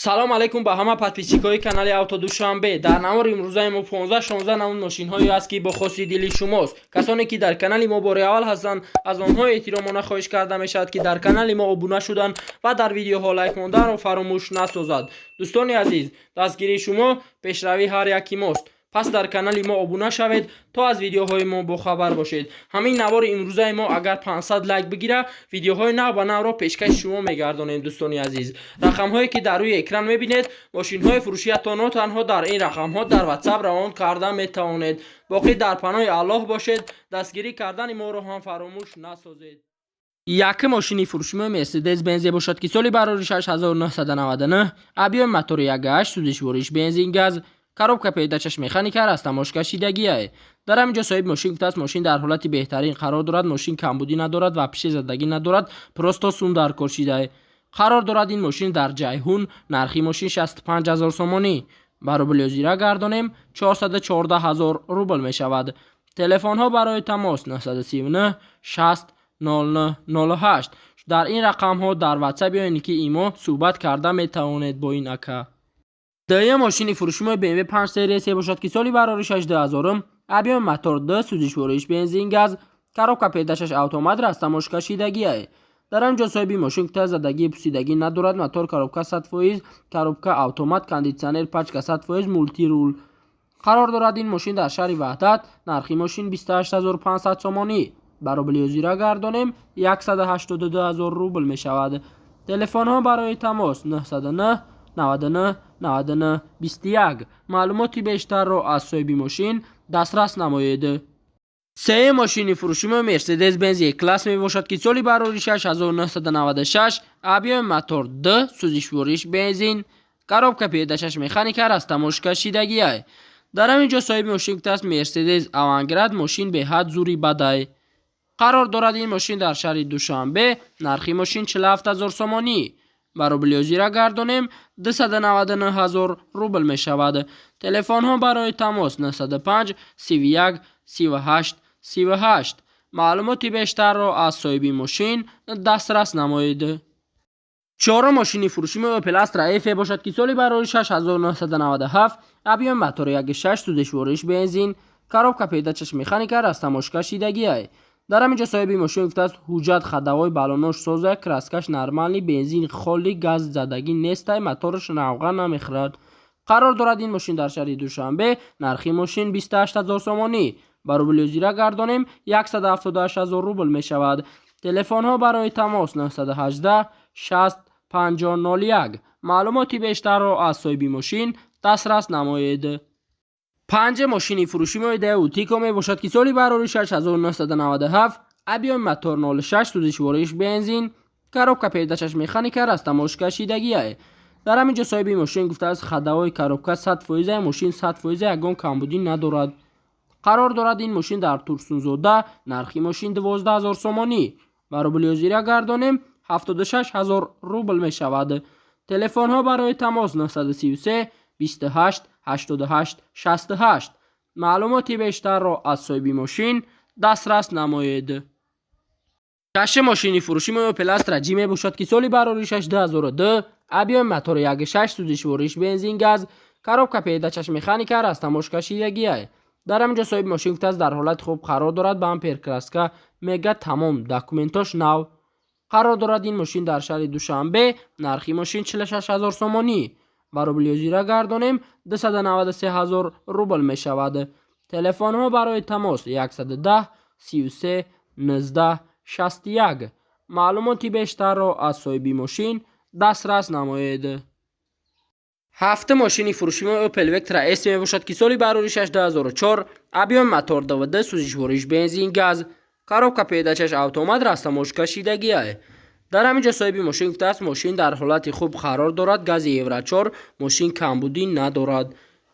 Салом алейкум ба ҳама подписчикои канали Авто Душанбе. Дар навори имрӯзаи мо 15-16 намуд мошинҳое аст, ки бо хоси дили шумост. Касоне ки дар канали мо бори аввал ҳастанд, аз онҳо эҳтиромона хоҳиш карда мешавад, ки дар канали мо обуна шудан ва дар видеоҳо лайк монданро фаромӯш насозад. Дӯстони азиз, дастгирии шумо пешравии ҳар яки мост. Пас дар канали мо обуна шавед, то аз видеоҳои мо бохабар бошед. Ҳамин навори имрӯзаи мо агар 500 лайк бигира, видеоҳои нав ба навро пешкаши шумо мегардонем. Дӯстони азиз, рақамҳое ки дар рӯи экран мебинед, мошинҳои фурӯшиятонро танҳо дар ин рақамҳо дар Ватсап равон карда метавонед. Боқӣ дар паноҳи Аллоҳ бошед, дастгирӣ кардани моро ҳам фаромӯш насозед. Якум мошини фурӯши Мерседес Бензе бошад, ки соли барори 6999, объёми мотори 1,8, сӯзишвориш бензин, газ, коробка передачаш механика, растаможка шидагиае. Дар ҳамин ҷо соҳиби мошин гуфтааст, мошин дар ҳолати беҳтарин қарор дорад, мошин камбудӣ надорад ва пиши задагӣ надорад, просто сум дар кор шидае. Қарор дорад ин мошин дар Ҷайҳун. Нархи мошин 65 ҳазор сомонӣ, ба рубли озира гардонем, 414 ҳазор рубл мешавад. Телефонҳо барои тамос 939 60 09 08. Дар ин рақамҳо дар Ватсап ё ин ки Имо суҳбат карда метавонед бо ин ака. Дуюм мошини фурӯши BMW 5 серия се бошад, ки соли барори 2000, объёми мотор 2, сӯзишвориш бензин, газ, коробка передачаш автомат, растаможка шидагиае. Дар ҳамин ҷо соҳиби мошин гуфта, задагии пусидагӣ надорад, мотор, коробка 100%, коробка автомат, кондитсионер, пачка 100%, мультируль. Қарор дорад ин мошин дар шаҳри Ваҳдат. Нархи мошин 28 500 сомонӣ, ба рубли озира гардонем, 182 ҳазор рубл мешавад. Телефонҳо барои тамос 909 99 99 21. Маълумоти бештарро аз соҳиби мошин дастрас намоед. Сеюм мошини фурӯши мо Мерседес Бенз Е класс мебошад, ки соли барори 6996, объёми мотор 2, сӯзишвориш бензин, коробка передачаш механика, растаможка шидагиай. Дар ҳамин ҷо соҳиби мошин гуфтааст, Мерседес Авангард, мошин беҳад зури бадай. Қарор дорад ин мошин дар шаҳри Душанбе. Нархи мошин 47 ҳазор сомонӣ, ба рубли озира гардонем, 299 ҳазор рубл мешавад. Телефонҳо барои тамос 905 31 38 38. Маълумоти бештарро аз соҳиби мошин дастрас намоед. Чорум мошини фурӯши мо Opel Astra F бошад, ки соли барори 6997, объёми мотори 1,6, сӯзишвориш бензин, коробка передачаш механика, растаможка шидагиай. Дар ҳамин ҷо соҳиби мошин гуфтааст, ҳуҷҷат, ходовой, баллонош соза, краскаш нормальный, бензин холи, газ задагӣ нестай, мотораш равған намехӯрад. Қарор дорад ин мошин дар шаҳри Душанбе. Нархи мошин 28 ҳазор сомонӣ, ба рубли озира гардонем, 178 ҳазор рубл мешавад. Телефонҳо барои тамос 918 60 50 01. Маълумоти бештарро аз соҳиби мошин дастрас намоед. Панҷ мошини фурӯши мо Дэу Тико мебошад, ки соли барори 6997, объёми мотор 06, сӯзишвориш бензин, коробка передачаш механика, растаможка шидагиае. Дар ҳамин ҷо соҳиби мошин гуфтааст, ходовой, коробка 100%, мошин 100%, ягон камбудӣ надорад. Қарор дорад ин мошин дар Турсунзода. Нархи мошин 12 ҳазор сомонӣ, ба рубли озира гардонем, 76 ҳазор рубл мешавад. Телефонҳо барои тамос 933 28 88 68. Маълумоти бештарро аз соҳиби мошин дастрас намоед. Шашум мошини фурӯши мо Opel Astra J мебошад, ки соли барори 2002, объёми мотори 1,6, сӯзишвориш бензин, газ, коробка передачаш механика, растаможка шидагиай. Дар ҳамин ҷо соҳиби мошин гуфтааст, дар ҳолати хуб қарор дорад, бампер, краска мега тамом, документош нав. Қарор дорад ин мошин дар шаҳри Душанбе. Нархи мошин 46 ҳазор сомонӣ, ба рубли озира гардонем, 293 ҳазор рубл мешавад. Телефонҳо барои тамос 110 33 19 61. Маълумоти бештарро аз соҳиби мошин дастрас намоед. Ҳафтум мошини фурӯши мо Opel Vectra S мебошад, ки соли барори 2004, объёми мотор 2,2, сӯзишвориш бензин, газ, коробка передачаш автомат, растаможка шидагиай. Дар ҳамин ҷо соҳиби мошин гуфтааст, мошин дар ҳолати хуб қарор дорад, гази Евро 4, мошин камбудӣ надорад.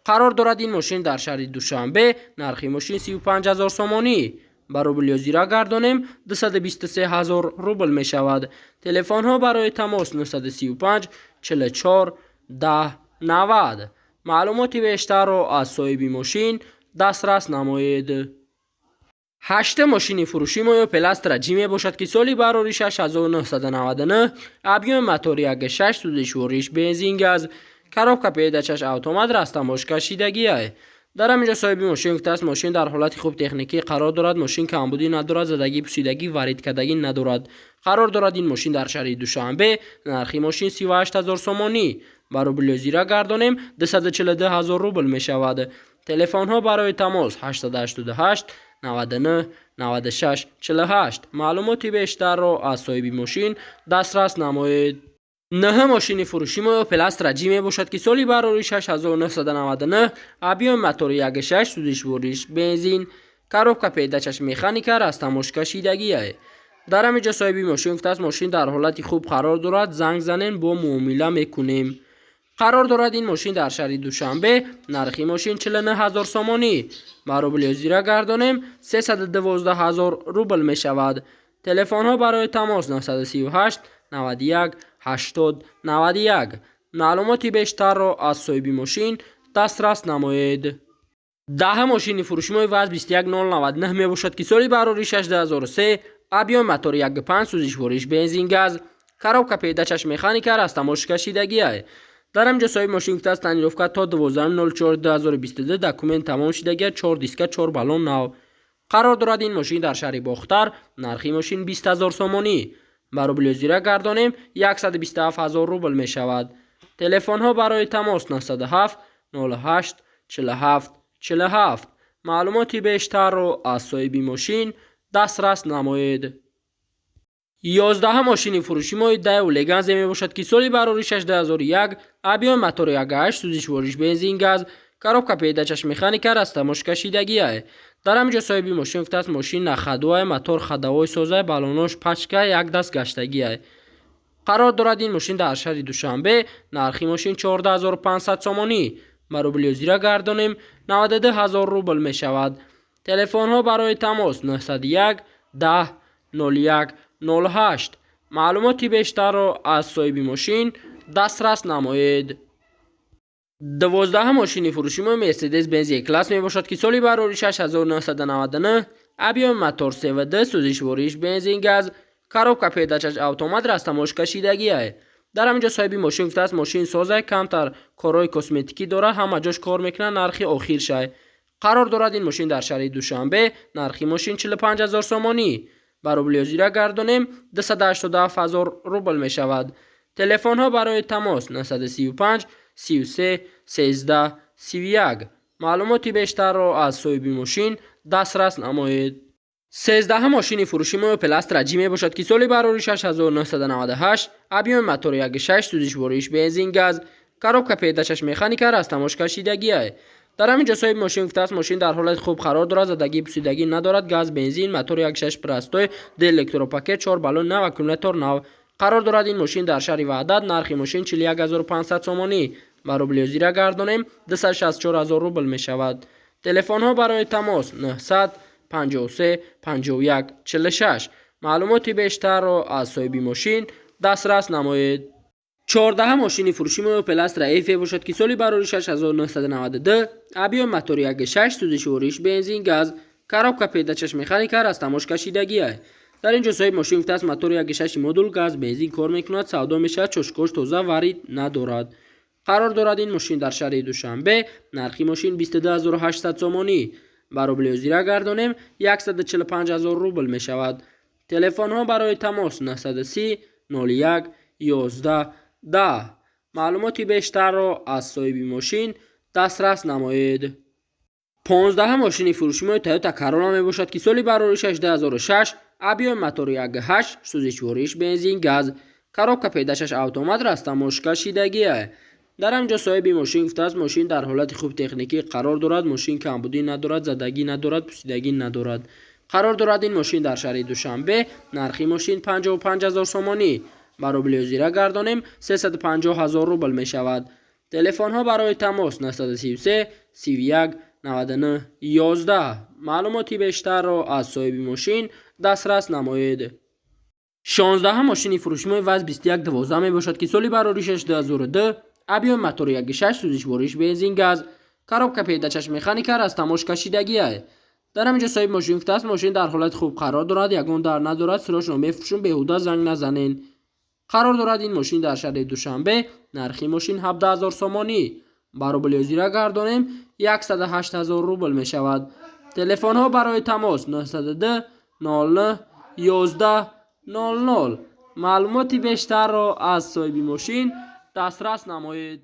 Қарор дорад ин мошин дар шаҳри Душанбе. Нархи мошин 35 ҳазор сомонӣ, ба рубли озира гардонем, 223 ҳазор рубл мешавад. Телефонҳо барои тамос 935 44 10 90. Маълумоти бештарро аз соҳиби мошин дастрас намоед. Ҳашта мошини фурӯши мо Опел Астра Ҷи мебошад, ки соли бароришаш 1999, объёми мотори 1.6, сӯзишвориш бензин, газ, коробка передачаш автомат, растаможка шидагиай. Дар ҳамин ҷо соҳиби мошин гуфтааст, мошин дар ҳолати хуб техникӣ қарор дорад, мошин камбудӣ надорад, задагӣ, пусидагӣ, варидкардагӣ надорад. Қарор дорад ин мошин дар шаҳри Душанбе. Нархи мошин 38 ҳазор сомонӣ, ба рубли ҳозира гардонем, 242 ҳазор рубл мешавад. Телефонҳо барои тамос 888 99 96 48. Маълумоти бештарро аз соҳиби мошин дастрас намоед. Ниҳ мошини фурӯши мо Опел Астра Ҷи мебошад, ки соли бароришаш 1999, объёми мотори 1.6, сӯзишвориш бензин, коробка передачаш механика, растаможка шидагиай. Дар ҳамин ҷо соҳиби мошин гуфтааст, мошин дар ҳолати хуб қарор дорад, занг занем, бо муомила мекунем. Қарор дорад ин мошин дар шаҳри Душанбе. Нархи мошин 49 ҳазор сомонӣ, ба рубли ҳозира гардонем, 312 ҳазор рубл мешавад. Телефонҳо барои тамос 938 91 80 91. Маълумоти бештарро аз соҳиби мошин дастрас намоед. Даҳа мошини фурӯши мо ВАЗ 21099 мебошад, ки соли бароришаш 2003, объёми мотори 1.5, сӯзишвориш бензин, газ, коробка передачаш механика, растаможка шидагиай. Дар ҳамин ҷо соҳиби мошин гуфтааст, тонировка то 12.04.2022 документ тамом шидагия, чор диска, чор баллон нав. Қарор дорад ин мошин дар шаҳри Бохтар. Нархи мошин 20 ҳазор сомонӣ, ба рубли ҳозира гардонем, 127 ҳазор рубл мешавад. Телефонҳо барои тамос 907 08 47 47. Маълумоти бештарро аз соҳиби мошин дастрас намоед. 11-ҳа мошини фурӯши мо Даеу Леганзе мебошад, ки соли бароришаш 2001, объёми мотори 1.8, сӯзишвориш бензин, газ, коробка передачаш механика, растаможка шидагиай. Дар ҳамин ҷо соҳиби мошин гуфтааст, мошин на ходу ай, мотор ходовой созай, баллонош пачка, як даст гаштагиай. Қарор дорад ин мошин дар шаҳри Душанбе. Нархи мошин 14 500 сомонӣ, ба рубли ҳозира гардонем, 92 ҳазор рубл мешавад. Телефонҳо барои тамос 901 10 01 08. Маълумоти бештарро аз соҳиби мошин дастрас намоед. 12-ҳа мошини фурӯши мо Мерседес Бенз Е-класс мебошад, ки соли бароришаш 1999, объёми мотор 3.2, сӯзишвориш бензин, газ, коробка передачаш автомат, растаможка шидагиай. Дар ҳамин ҷо соҳиби мошин гуфтааст, мошин созай, камтар корҳои косметикӣ дорад, ҳама ҷош кор мекунад, нархи охиршай. Қарор дорад ин мошин дар шаҳри Душанбе. Нархи мошин 45 ҳазор сомонӣ, ба рубли ҳозира гардонем, 287 ҳазор рубл мешавад. Телефонҳо барои тамос 935 33 13 31. Маълумоти бештарро аз соҳиби мошин дастрас намоед. 13-ҳа мошини фурӯши мо Опел Астра Ҷи мебошад, ки соли бароришаш 1998, объёми мотори 1.6, сӯзишвориш бензин, газ, коробка передачаш механика, растаможка шидагиай. Дар ҳамин ҷо соҳиби мошин гуфтааст, мошин дар ҳолати хуб қарор дорад, задагӣ, пусидагӣ надорад, газ, бензин, мотори 1.6 простой, д электропакет, чор баллон нав, аккумулятор нав. Қарор дорад ин мошин дар шаҳри Ваҳдат. Нархи мошин 41 500 сомонӣ, ба рубли ҳозира гардонем, 264 ҳазор рубл мешавад. Телефонҳо барои тамос 900 53 51 46. Маълумоти бештарро аз соҳиби мошин дастрас намоед. 14-ҳа мошини фурӯши мо Опел Астра Ф мебошад, ки соли бароришаш 1992, объёми мотори 1.6, сӯзишвориш бензин, газ, коробка передачаш механика, растаможка шидагиай. Дар ин ҷо соҳиби мошин гуфтааст, мотори 1.6 модул, газ, бензин кор мекунад, савдо мешавад, чошкош тоза, варид надорад. Қарор дорад ин мошин дар шаҳри Душанбе. Нархи мошин 22 800 сомонӣ, ба рубли ҳозира гардонем, 145 ҳазор рубл мешавад. Телефонҳо барои тамос 930 01 11 10. Маълумоти бештарро аз соҳиби мошин дастрас намоед. 15-ҳа мошини фурӯши мо Тойота Королла мебошад, ки соли бароришаш 2006, объёми мотори 1.8, сӯзишвориш бензин, газ, коробка передачаш автомат, растаможка шидагиай. Дар ҳамин ҷо соҳиби мошин гуфтааст, мошин дар ҳолати хуб техникӣ қарор дорад, мошин камбудӣ надорад, задагӣ надорад, пусидагӣ надорад. Қарор дорад ин мошин дар шаҳри Душанбе. Нархи мошин 55 ҳазор сомонӣ, ба рубли ҳозира гардонем, 350 ҳазор рубл мешавад. Телефонҳо барои тамос 933 31 99 11. Маълумоти бештарро аз соҳиби мошин дастрас намоед. 16-ҳа мошини фурӯши мо ВАЗ 2112 мебошад, ки соли бароришаш 2002, объёми мотори 1.6, сӯзишвориш бензин, газ, коробка передачаш механика, растаможка шидагиай. Дар ҳамин ҷо соҳиби мошин гуфтааст, мошин дар ҳолати хуб қарор дорад, ягон дард надорад, сирошро мефурӯшум, беҳуда занг назанен. Қарор дорад ин мошин дар шаҳри Душанбе. Нархи мошин 17 0 сомонӣ. Ба рубли ҳозира гардонем, 108 0 рубл мешавад. Телефонҳо барои тамос: 902 09 11 00. Маълумоти бештарро аз соҳиби мошин дастрас намоед.